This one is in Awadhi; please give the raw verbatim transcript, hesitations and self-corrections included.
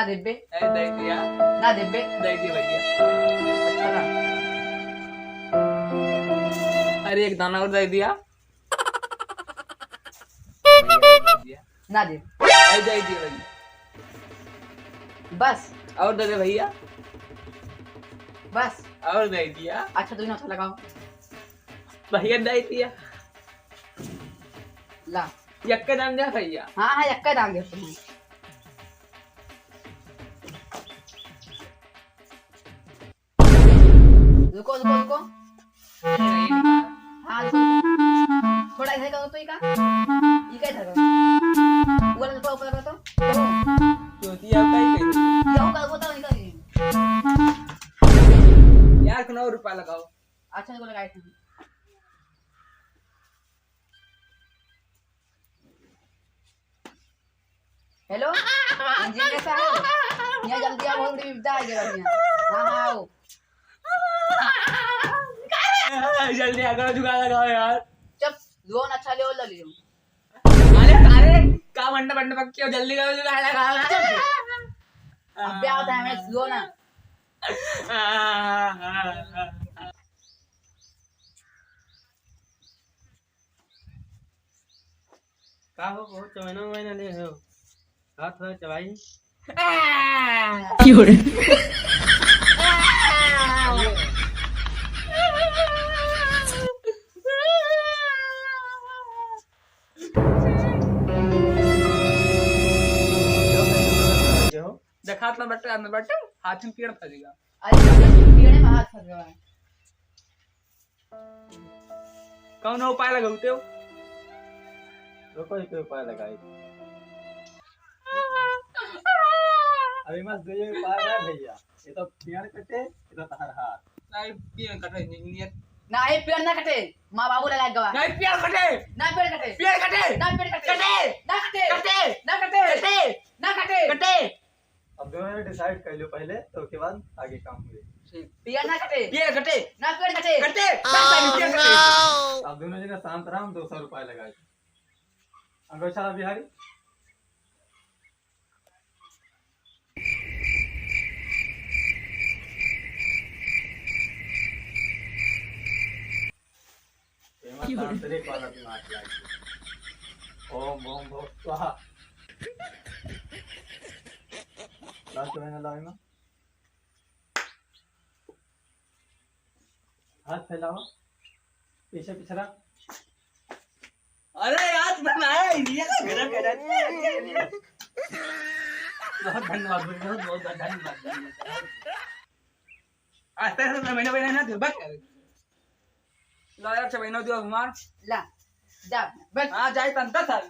देबे। अरे दे दिया। ना देबे। दे दिया भैया। अच्छा। अरे एक दाना और दे दिया। ना दे। अरे दे दिया भैया। बस। और दे दे भैया। बस। और दे दिया। अच्छा, तू ही ना लगाओ। भैया दे दिया। ला। यक्के दाम दे भैया। हाँ, हाँ, यक्के दाम दे तुम्हें। रुको, रुको, रुको। हाँ, रुको, रुको। थोड़ा इधर करो तो, ये का? ये का इधर करो? ऊपर, ऊपर, ऊपर करो तो। चोतिया का ही कही। ये का, वो तो इधर ही। यार, को नौ रुपया लगाओ। अच्छा, रुको, लगाए थे। हेलो, इंजीनियर साहब, यहाँ जल्दी आओ, बहुत बड़ी विपदा आ गई है यहाँ। हाँ, हाँ, आओ। जल्दी आ, करो जुगाड़ लगाओ यार। चुप, लोन अच्छा ले, ले लियो। अरे, अरे, का बंडा, बंडा पक्की हो, जल्दी करो जुगाड़ लगाओ। चुप। अब क्या होता है, हमें लोन है। का हो, बहुत चबैना उबैना ले हो? हाथ भर चबाई। क्यों रे? देखात ना बटे, अंदर बटे, हाथ में पेड़ फंस गया। अरे, पेड़ में हाथ फंस गया है। कौन उपाय लगाते हो? रुको, एक उपाय लगाई। अभी मत दो, ये उपाय है भैया। ये तो पेड़ कटे, ये तो तहर हाथ। नहीं, पेड़ कटे, इंजीनियर। नहीं, पेड़ ना कटे, माँ बाबू लगा गवा। नहीं, पेड़ कटे। ना पेड़ कटे। पेड़ कटे। ना पेड़ कटे। कटे। ना कटे। कटे। ना कटे। कटे। ना कटे। कटे। अब दोनों ने decide कर लियो पहले, तो उसके बाद आगे काम हुए। ठीक। पेड़ ना कटे। पेड़ कटे। ना पेड़ कटे। कटे। ना पेड़ कटे। अब दोनों जने शांत रहो, हम दो सौ रुपये लगाए। अब चला बिहारी। एमा तांत्रिक वाला दिमाग लागी। ओम ओम भव स्वाहा। लाओ तो मैंने लाओ एमा। हाथ फैलाओ। पीछे पिछड़ा। अरे यार, मैं आया ही नहीं है, मेरा कह रहा है। बहुत धन्यवाद, बहुत, बहुत धन्यवाद, धन्यवाद। आज तक से महीना, महीना ना दे, बस। ला यार, छह महीना दियो हमार। ला, जा, बस। हाँ, जाए तन दस साल।